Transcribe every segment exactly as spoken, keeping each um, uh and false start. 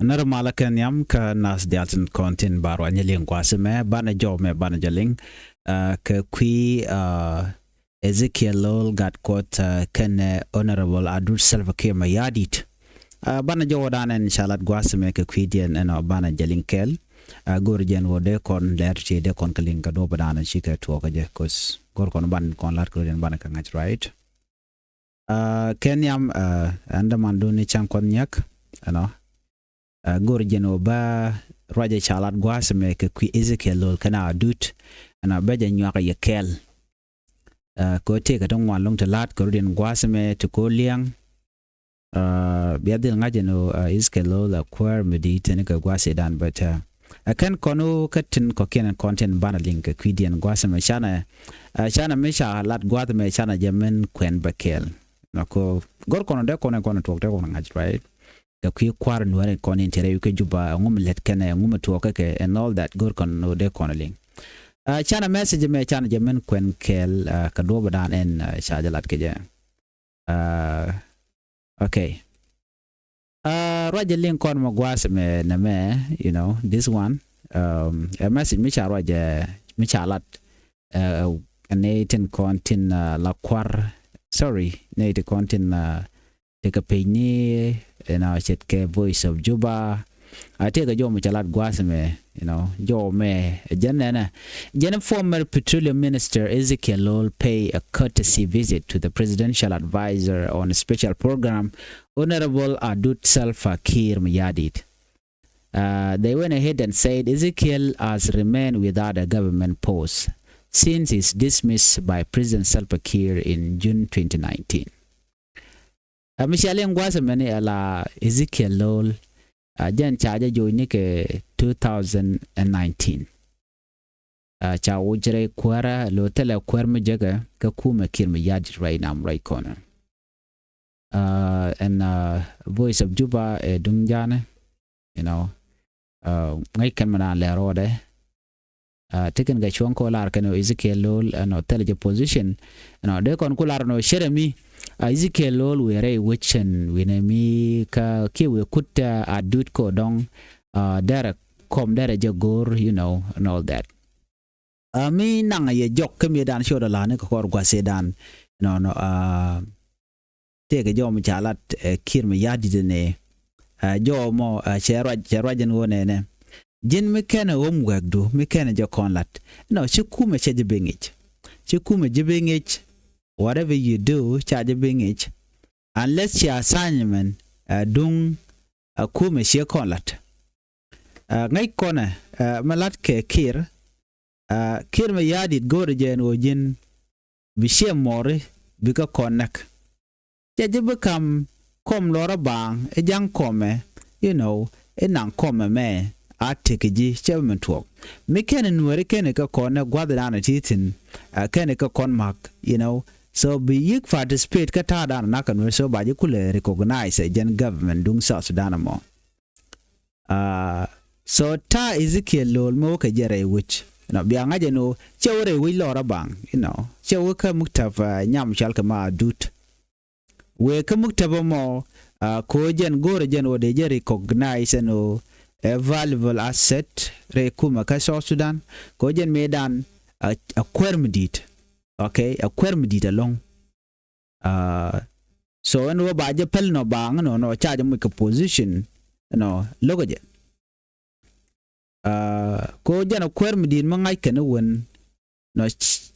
Nɛr malä kɛ nhiam kä nath diaal tin kɔn tin ba ruany liŋ gua̱a̱th mɛ banɛ jɔw mɛ banɛ jɛ liŋ. Kɛ kui̱ Ezekiel Lol Gatkuɔth kɛnɛ Honorable Adut Salva Kiir Mayardit. Banɛ jɔw dan ɛn ca lat gua̱a̱th mɛ kɛ kui̱diɛn ɛn ɔ banɛ jɛ liŋ kɛɛl. Go̱r jɛn wä dee kɔn lɛr ti dee kɔn kɛ liŋ kɛ duɔp dan ci kɛ tuɔɔk kɛ jɛ, 'cause go̱r kɔn ban kɔn lat kɛ rɔ diɛn banɛ kɛ ŋa̱c, right? Kɛ nhiam ɛn däman duni cäŋ kɔn nyiak ɛnɔ. Go̱r jɛn wä bä ruacɛ ca lat gua̱a̱th mɛ kɛ kui̱ Ezekiel Lol kɛnɛ Adut ɛnɔ bɛ jɛ nyuak yɛ kɛɛl. Kɛ tëëkɛ ti ŋuan lo̱ŋ ti la̱a̱t kɛ rɔ̱diɛn gua̱a̱th mɛ ti ko̱ liɛŋ. Bia dhil ŋa̱c ɛn ɣöö Ezekiel Lol a kuäär mi di̱i̱t tëni kɛ gua̱a̱th idan, but ɛ kɛn kɔn ɣöö kä tin kɔ̱kiɛn kɔn tin banɛ liŋ kɛ kui̱diɛn gua̱a̱th mɛ canɛ canɛ mi ca lat gua̱a̱th mɛ canɛ jɛ min kuɛn bɛ kɛɛl. Nɔ kɛ go̱r kɔn dee kɔn kɔn tuɔk dee kɔn ŋa̱c, right? Kɛ kui̱ kua̱r nuɛɛri kɔn in ti rɛy wi̱c kä Juba, ɛŋu mi lɛt kɛnɛ, ɛŋu mi tuɔɔk kɛ kɛ and all that, go̱r kɔn ɣöö dee kɔn liŋ. Canɛ message mɛ canɛ jɛ min kuɛn kɛɛl kɛ duɔ̱ɔ̱p dan ɛn ca jɛ lat kɛ jɛ. Okay. Ruacɛ liŋ kɔn mɛ gua̱a̱th mɛ nɛ mɛ, you know, this one ɛ message mi ca ruacɛ mi ca lat ɛ nɛy tin kɔn tin la kua̱r, sorry, nɛy tin kɔn tin tekɛ pecni ɛn a ce̱tkɛ Voice of Juba. A tëëkɛ jɔw mi ca lat gua̱a̱th mɛ, you know, jɔw mɛ jɛn nɛnɛ. Jɛn former Petroleum Minister Ezekiel Lol pay a courtesy visit to the presidential advisor on a special program, Honorable Adut Salva Kiir Mayardit. They went ahead and said Ezekiel has remained without a government post since his dismiss by President Salva Kiir in June twenty nineteen. Ɛ mi cia liŋ gua̱a̱th ɛmɛni ɛ la Ezekiel Lol a jɛn ca jɛ jo̱o̱cni kɛ two thousand and nineteen. Ca wuc rɛy kuäärä lo thilɛ kuäär mi jekɛ kä kumɛ Kiir Mayardit rɛy nam rɛy kɔnɛ. Ɛn Voice of Juba ɛ duŋ ja̱a̱nɛ, you know, ŋäc kɛn mi naan lɛ rɔɔdɛ. Ti kɛn kɛ cuɔ̱ŋ kɔ lar kɛn ɔ Ezekiel Lol ɛn ɔ thilɛ jɛ position ɛn ɔ dee kɔn ku lar ɛn ɔ cɛrɛ mi. Ezekiel Lol wëë rɛy wecɛn wi̱nɛ mi kä kiɛ wëë kut Adut kɔ dɔ̱ŋ. Derɛ kɔm derɛ jɛ go̱o̱r, you know, and all that. Mi naŋ yɛ jɔk kä mi dan ciöt ala ni kɛ kɔr gua̱th dan, you know, tëëkɛ jɔw mi ca lat Kiir Mayardit ni. Jɔw mɔ cɛ ruac, cɛ ruac ɛn ɣöö nɛnɛ, ji̱n mi kɛnɛ ɣöm wɛkdu mi kɛnɛ jɛ kɔn lat. Nɔ, ci kumɛ cɛ ji̱ bi ŋic. Ci kumɛ ji̱ bi ŋic. Whatever you do ca ji̱ bi ŋic. Unless ci assignment duŋ a kumɛ ciɛ kɔn lat. Ŋäc kɔnɛ mi lat kɛ Kiir. Kiir Mayardit go̱o̱rɛ jɛ ɛn ɣöö ji̱n bi ciɛ mɔri bikɛ kɔn näk. Cɛ ji̱ bi ka̱m kɔm lɔrä baaŋ i̱ ja̱ŋ kɔmɛ, you know, i̱ naŋ kɔmɛ mɛ a tëk ji̱ cɛ bi min tuɔɔk. Mi kɛn nuääri kɛn kɛ kɔn nɛ gua̱thdan ti thi̱n, kɛn kɛ kɔn ma̱k, you know. So bi yi̱k participate kä ta̱a̱dan nakä nuääri, so ba ji̱ kulɛ recognize ɛ jɛn government duŋ South Sudan ɛmɔ. So ta̱a̱ Ezekiel Lol mi wä kɛ jɛ rɛy wec, you know, bia ŋa̱c ɛn ɣöö cɛ wä rɛy wec lɔrä baaŋ, you know, cɛ wä kä muktab nyam cɔal kɛ ma Adut. Wëë kä muktab ɛmɔ, ko jɛn go̱o̱rɛ jɛn ɣöö dee jɛ recognize ɛn ɣöö ɛ valuable asset rɛy kumɛ kä South Sudan. Ko jɛn mëëdan a kuäär mi di̱i̱t. Okay, a kuäär mi di̱i̱t ɛlɔ̱ŋ. So ɛn ɣöö ba jɛ päl nɔ baaŋ nɔ, nɔ ca jɛ moc kɛ position nɔ lo̱kɛ jɛ. Ko jɛn a kuäär mi di̱i̱t mi ŋa̱c kɛn i̱ wen nɔ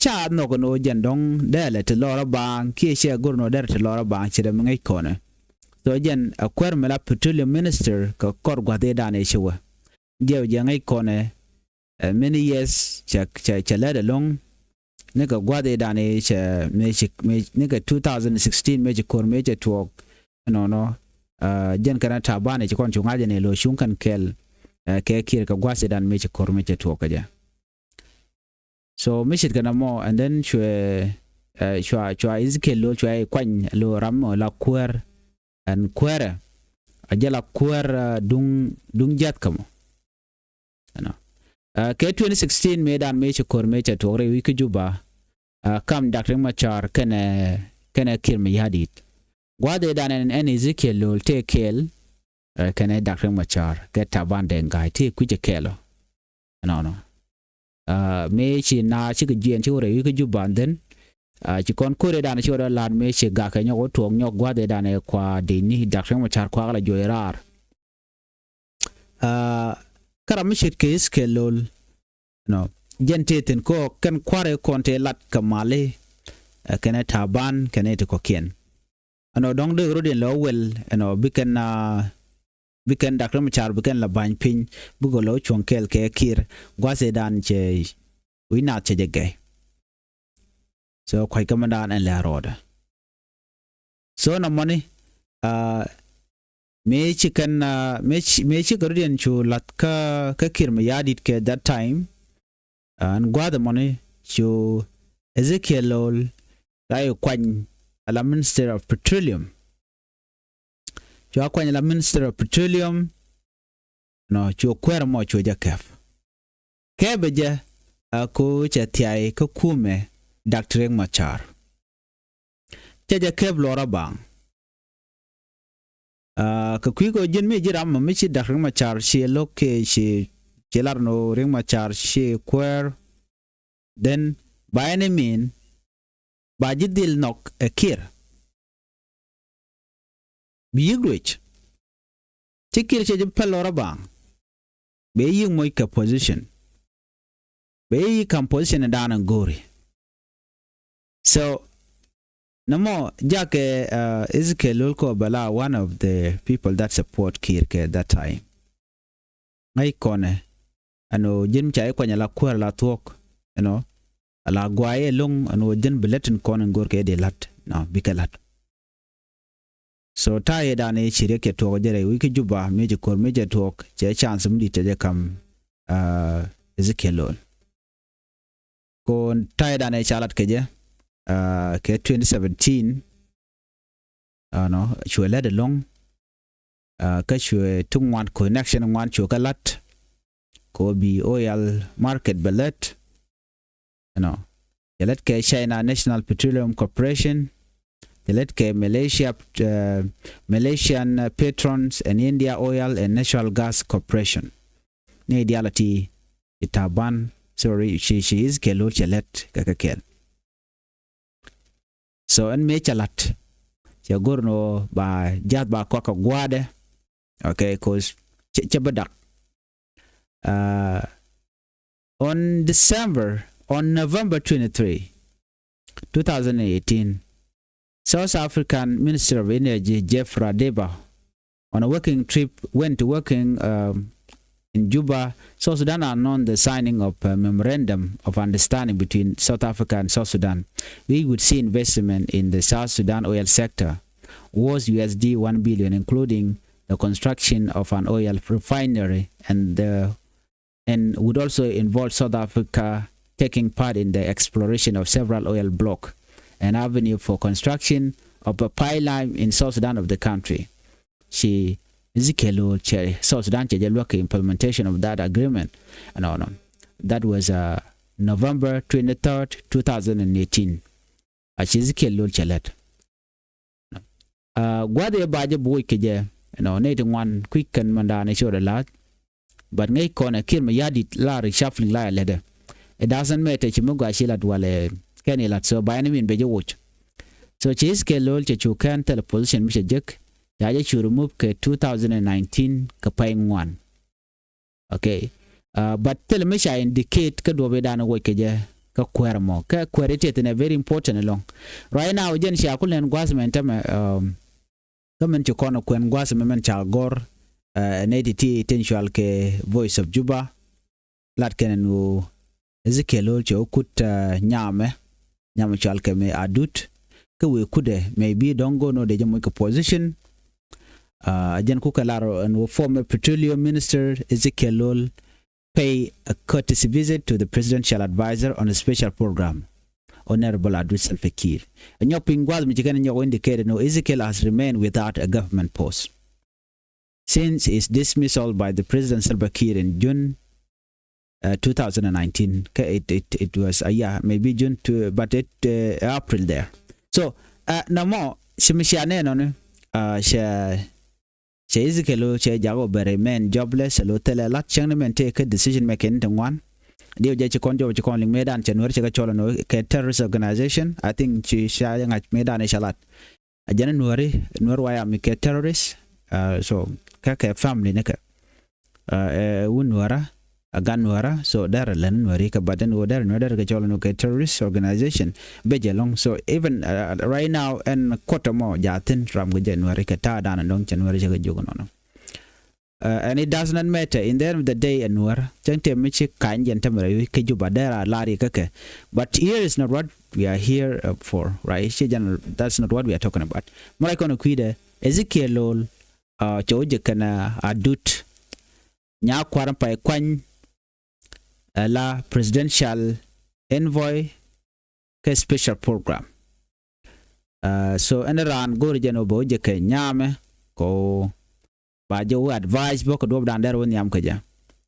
ca nhɔk nɔ jɛn dɔ̱ŋ dɛlɛ ti lɔrä baaŋ kiɛ cɛ go̱r nɔ dɛr ti lɔrä baaŋ ci dɛ mi ŋäc kɔnɛ. So jɛn a kuäär mi la petroleum minister kɛ kɔr gua̱th i̱ dan i̱ ci wä. Jɛ jɛ ŋäc kɔnɛ many years cɛ, cɛ, cɛ lɛt ɛlɔ̱ŋ. Nikɛ gua̱th i̱ dan i̱ cɛ mëë ci, mëë nikɛ two thousand sixteen mëë ci ko̱r mëë cɛ tuɔɔk. Nɔnɔ jɛn kɛn a ta̱a̱ banɛ ci kɔn cu ŋa̱c ɛn i̱ lo̱ cuŋ kɛn kɛl kɛ Kiir kɛ gua̱th i̱ dan mëë ci ko̱r mëë cɛ tuɔɔk kɛ jɛ. So mi ce̱tkɛ nɔmɔ, and then cuɛ cua, cua Ezekiel Lol cua i̱ kuany lo̱ ram mɔ la kuäär. Ɛn kuäärɛ a jɛ la kuäär duŋ, duŋ jiath kä mɔ. Ɛnɔ kɛ twenty sixteen mëë dan mëë ci ko̱r mëë cɛ tuɔɔk rɛy wi̱c kä Juba. Kam Dak Riek Machar kɛnɛ, kɛnɛ Kiir Mayardit. Gua̱th i̱ dan ɛn, ɛn Ezekiel Lol tëë kɛɛl. kɛnɛ Dak Riek Machar kɛ Taban Deng Gai ti kui̱cɛ kɛɛl ɔ. Ɛnɔnɔ mëë ci na cikɛ jiɛn ci wä rɛy wi̱i̱ kä Juba, and then ci kɔn ko̱r ëëdan ci wä rɔ la̱t mëë ci gakɛ nyɔk wä tuɔɔk nyɔk gua̱th ëëdan ɛ kua dec ni Dak Riek Machar kuakä la juɔc raar. Kä ram mi ce̱tkɛ Ezekiel Lol, ɛnɔ, jɛn tëë thi̱n kɔ kɛn kua̱r ëë kɔn tëë lat kɛ mali, kɛnɛ Taban kɛnɛ ti kɔ̱kiɛn. Ɛnɔ dɔ̱ŋ dee rot in lɛ wä wel, ɛnɔ, bikɛn, bikɛn Dak Riek Machar bikɛn la ba̱ny piny, bikɛ lɛ wä cuɔ̱ŋ kɛɛl kɛ Kiir gua̱th ëëdan cɛ wi̱c naath cɛ jɛ gɛy. So kua̱c kä mɛndan ɛn lɛ rɔɔdɛ. So nɔmɔni mëë ci kɛn, mëë ci kɛ rot in cu la̱th kä, kä Kiir Mayardit kɛ that time, ɛn gua̱a̱th ɛmɔni cu Ezekiel Lol ca i̱ kuany ala Minister of Petroleum. Cua kuany ala Minister of Petroleum, nɔ, cuɛ kuɛɛr ɛmɔ cuɛ jɛ kɛp. Kɛpɛ jɛ a ko cɛ thiay kä kumɛ Dak Riek Machar. Cɛ jɛ kɛp luɔrä baŋ. Kɛ kui̱ kɛ ji̱n mi ji̱ ram mi ci Dak Riek Machar ci lo̱k kɛ ci, ci lar ni Riek Machar ci kuɛɛr. Then by any mean ba ji̱ dhil nhɔk ɛ Kiir. Bi yi̱k ruec. Ci Kiir cɛ ji̱ päl lɔrä baŋ. Bɛ yi̱k moc kɛ position. Bɛ yi̱k ka̱m position in da̱a̱n in go̱o̱ri. So nɔmɔ jakɛ Ezekiel Lol kɔ bɛ la one of the people that support Kiir kɛ that time. Ŋäc kɔnɛ ɛn ɣöö ji̱n mi ca i̱ kuany ala kuäär ala thuɔ̱k, you know, ala guayɛ lo̱ŋ ɛn ɣöö ji̱n bi lät in kɔn in go̱o̱r kɛ di la̱t, no, bikɛ la̱t. So ta̱a̱ yɛ da̱a̱n i̱ ci Riek cɛ tuɔɔk jɛ rɛy wi̱c kä Juba mi ci ko̱r mi cɛ tuɔɔk cɛ chance mi di̱t cɛ jɛ ka̱m Ezekiel Lol. Ko ta̱a̱ yɛ da̱a̱n i̱ ca lat kɛ jɛ kɛ twenty seventeen. Ɛnɔ cuɛ lät ɛlɔ̱ŋ. Kä cuɛ ti ŋuan, connection ŋuan cuɛ kä la̱t. Ko bi oil market bɛ lät. Ɛnɔ cɛ lät kɛ China National Petroleum Corporation. Cɛ lät kɛ Malaysia, Malaysian Petros and India Oil and Natural Gas Corporation. Ni diaal a ti ci Taban, sorry, ci, ci Ezekiel Lol cɛ lät kɛ kɛ kɛl. So ɛn mëë cɛ la̱t cɛ go̱r ni ɣöö ba ja̱th ba kɔak kɛ gua̱a̱dɛ. Okay, cause cɛ, cɛ bä dak. On December, on November twenty-three, two thousand and eighteen, South African Minister of Energy Jeff Radebe on a working trip went to working, um, in Juba, South Sudan, announced the signing of a memorandum of understanding between South Africa and South Sudan, which would see investment in the South Sudan oil sector worth U S D one billion, including the construction of an oil refinery and the and would also involve South Africa taking part in the exploration of several oil block and avenue for construction of a pipeline in South Sudan of the country. Ci Ezekiel Lol cɛ South Sudan cɛ jɛ luäk kɛ implementation of that agreement. Ɛnɔnɔ. That was, uh, November twenty-third, two thousand and eighteen. A ci Ezekiel Lol cɛ lät. Gua̱th ëë ba jɛ bo̱o̱c kɛ jɛ, you know, nɛy ti ŋuan kui̱c kɛn mɛn da̱a̱n ëë ci rɔ la̱a̱th. But ŋäc kɔn ɛ Kiir Mayardit la reshuffling la ɛ lätdɛ. It doesn't matter ci mi gɔaa ci la̱t walɛ kɛn i̱ la̱t, so ba ɛn i̱ min bɛ jɛ woc. So ci Ezekiel Lol cɛ cu kɛn thilɛ position mi cɛ jek, ca jɛ cu remove kɛ two thousand and nineteen kɛ pay ŋuan. Okay. But thilɛ mi ca indicate kä duɔ̱p i̱ da̱a̱n woc kɛ jɛ kä kuäär mɔ. Kä kuäär i̱ tëë thi̱n ɛ very important ɛlɔ̱ŋ. Right now jɛn cia ku lɛn gua̱a̱th mɛn tämɛ, kä mɛn ci kɔn kuɛn gua̱a̱th mɛ mɛn ca gɔ̱r, nɛy ti ti tin cual kɛ Voice of Juba. Lat kɛn ɛn ɣöö Ezekiel Lol cɛ wä kut nyamɛ, nyamɛ cual kɛ mɛ Adut. Kä wëë kutdɛ maybe dɔ̱ŋ go̱o̱r ni ɣöö dee jɛ moc kɛ position. Jɛn kukɛ lar ɛn ɣöö former Petroleum Minister Ezekiel Lol pay a courtesy visit to the presidential advisor on a special program, Honorable Adut Salva Kiir. Ɛ nyɔk piny gua̱a̱th mi ci kɛn ɛ nyɔk indicate ɛn ɣöö Ezekiel has remained without a government post since his dismissal by the President Salva Kiir in June, uh, two thousand and nineteen. Kä it, it, it was a year, maybe June to, but it, uh, April there. So, uh, nɔmɔ ci mi cia nɛn ɔni, uh, cia Cɛ Ezekiel Lol cɛ jak ɔ bɛ remain jobless, lo thilɛ lat cäŋ ni mɛn tëë kä decision making ti ŋuan. Diw jɛ ci kɔn jɔw ci kɔn liŋ mëëdan cɛ Nuäri cɛ kɛ cɔl ɛn ɣöö kɛ terrorist organization. I think ci ca jɛ ŋa̱c mëëdan i̱ ca lat. A jɛn Nuäri, Nuäri wayami kɛ terrorist. Uh, so kä kɛ family ni kɛ. Uh, ɛ wun Nuära, a gan Nuära, so derɛ lɛn Nuäri kɛ, but then wä derɛ Nuäri derɛ kɛ cɔl ɛn ɣöö kɛ terrorist organization. Bɛ jɛ lɔŋ. So even, uh, right now ɛn kɔtɛ mɔ jathin ram kɛ jɛ Nuäri kɛ ta̱a̱ dan ɛn dɔŋ cɛ Nuäri cɛ kɛ jok nɔnɔ. Uh, and it does not matter. In the end of the day, ɛ Nuäär cäŋ tëë mi ci kany jɛn tämɛ rɛy wi̱c kä Juba, dee raan lar yɛ kä kɛ. But here is not what we are here, uh, for, right? Ci jɛn, that's not what we are talking about. Mi ruac kɔn kui̱dɛ, Ezekiel Lol, uh, cɛ wä jɛ kɛn, uh, Adut Nyakuar Pay Kuany, ɛ la presidential envoy kɛ special program. Uh, so ɛn raan go̱o̱ri jɛn ɔ bɛ wä jɛ kɛ nyamɛ kɛ ɔ ba jɛ wä advice bä kɛ duɔp dan dɛr wä nhiam kɛ jɛ.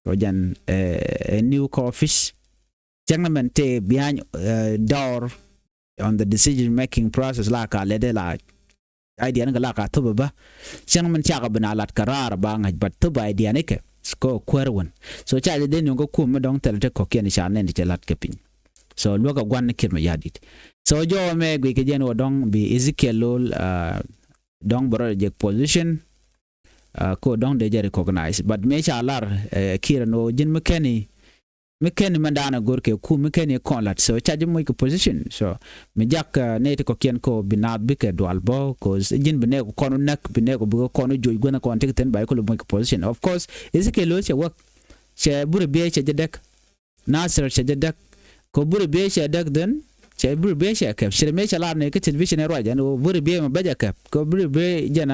Kɛ ɔ jɛn, eh, ɛ new kɛ office. Cäŋ ni mɛn tëë behind, eh, door on the decision making process la ka lɛ dee la idea ni kɛ la ka thop bä. Cäŋ min cakɛ bi na lat kɛ raar ba ŋa̱c, but thop idea ni kɛ kɛ kuäär wän. So ca jɛ den yɔ̱ŋ kä kum mi dɔ̱ŋ thilɛ ti kɔ̱kiɛn ca nɛn ti cɛ lat kɛ piny. So luäk ɛ gua̱n ni Kiir Mayardit. So jɔwä mɛ guic kɛ jɛn wä dɔ̱ŋ bi Ezekiel Lol, uh, dɔ̱ŋ bɛ rɔ jɛ position, uh, ko dɔ̱ŋ dee jɛ recognize. But mëë ca lar, uh, Kiir ɛn ɣöö ji̱n mi kɛn i̱ mi kɛn mɛn daanɛ go̱r kɛ kum mi kɛn i̱ kɔn la̱t. So ca ji̱ moc kɛ position. So mi jak, uh, nɛy ti kɔ̱kiɛn kɔ bi naath bikɛ dual bä, 'cause ji̱n bi nɛɛk kɔn wä näk, bi nɛɛk bikɛ kɔn wä joc guänh kɔn ti kɛ thi̱n ba i̱ kolo moc kɛ position. Of course, Ezekiel Lol cɛ wäk, cɛ Buri Biey cɛ jɛ däk, Nasir cɛ jɛ däk. Kɛ Buri Biey cɛ däk then cɛ Buri Biey cɛ kɛp. Cɛ mëë cɛ lar ni kä television ɛ ruac ɛn ɣöö Buri Biey mɛ bä jɛ kɛp. Kɛ Buri Biey jɛn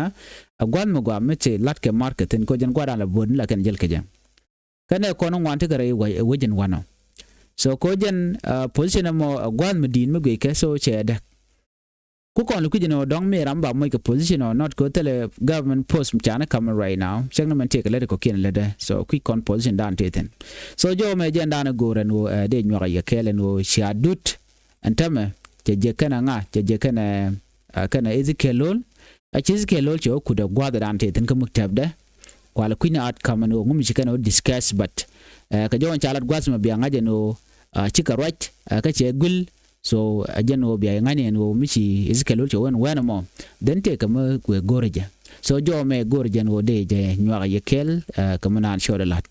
a gua̱th mi guam mi ci la̱t kɛ market thi̱n kɛ jɛn gua̱dan la buɔ̱t ni la kɛn jäl kɛ jɛ. Kɛnɛ kɔn ŋuan ti kɛ rɛy wec, wec in wanɔ. So ko jɛn, uh, position ɛmɔ, uh, gua̱a̱th mi di̱i̱t mi guickɛ, so cɛ däk. Ku kɔn li kui̱c in ɔ dɔ̱ŋ mi ram ba moc kɛ position ɔ not ko thilɛ government post mi canɛ ka̱m right now. Cäŋ ni mɛn tëë kɛ lät kɔ̱kiɛn lätdɛ. So kui̱c kɔn position dan tëë thi̱n. So jɔwä mɛ jɛn dan ɛ go̱o̱r ɛn ɣöö, uh, dee nyuak a yɛ kɛɛl ɛn ɣöö cia Adut ɛn tämɛ cɛ jɛ kɛnɛ ŋa, cɛ jɛ kɛnɛ, uh, kɛnɛ Ezekiel Lol. A ci Ezekiel Lol cɛ wä kut ɛ gua̱a̱th ɛ dan tëë thi̱n kä muk tɛpdɛ. Kual kui̱n outcome ɛn ɣöö ŋumi ci kɛn ɣöö discuss, but, eh, kɛ jɔwä ca lat gua̱a̱th mɛ bia ŋa̱c ɛn ɣöö, ah, cikɛ ruac, eh, kä cɛ guil. So, eh, jɛn ɣöö bia ŋa̱c ɛn ɣöö mi ci Ezekiel Lol cɛ wä ɛn wɛn ɛmɔ. Then tëë kɛ mi wëë go̱rɛ jɛ. So jɔwä mɛ go̱rɛ jɛn ɣöö dee jɛ nyuak a yɛ kɛɛl, eh, kɛ mi naan cɔɔdɛ la̱t.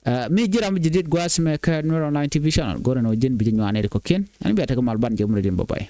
Eh, mi ji̱ ram mi ji̱ dit gua̱a̱th mɛ kä Nuer Online T V channel, go̱rɛ ɛn ɣöö ji̱n bi ji̱ nyuak nɛy ti kɔ̱kiɛn. Ɛn bia tekɛ mal ban jɛ mi rɛ din, bye bye.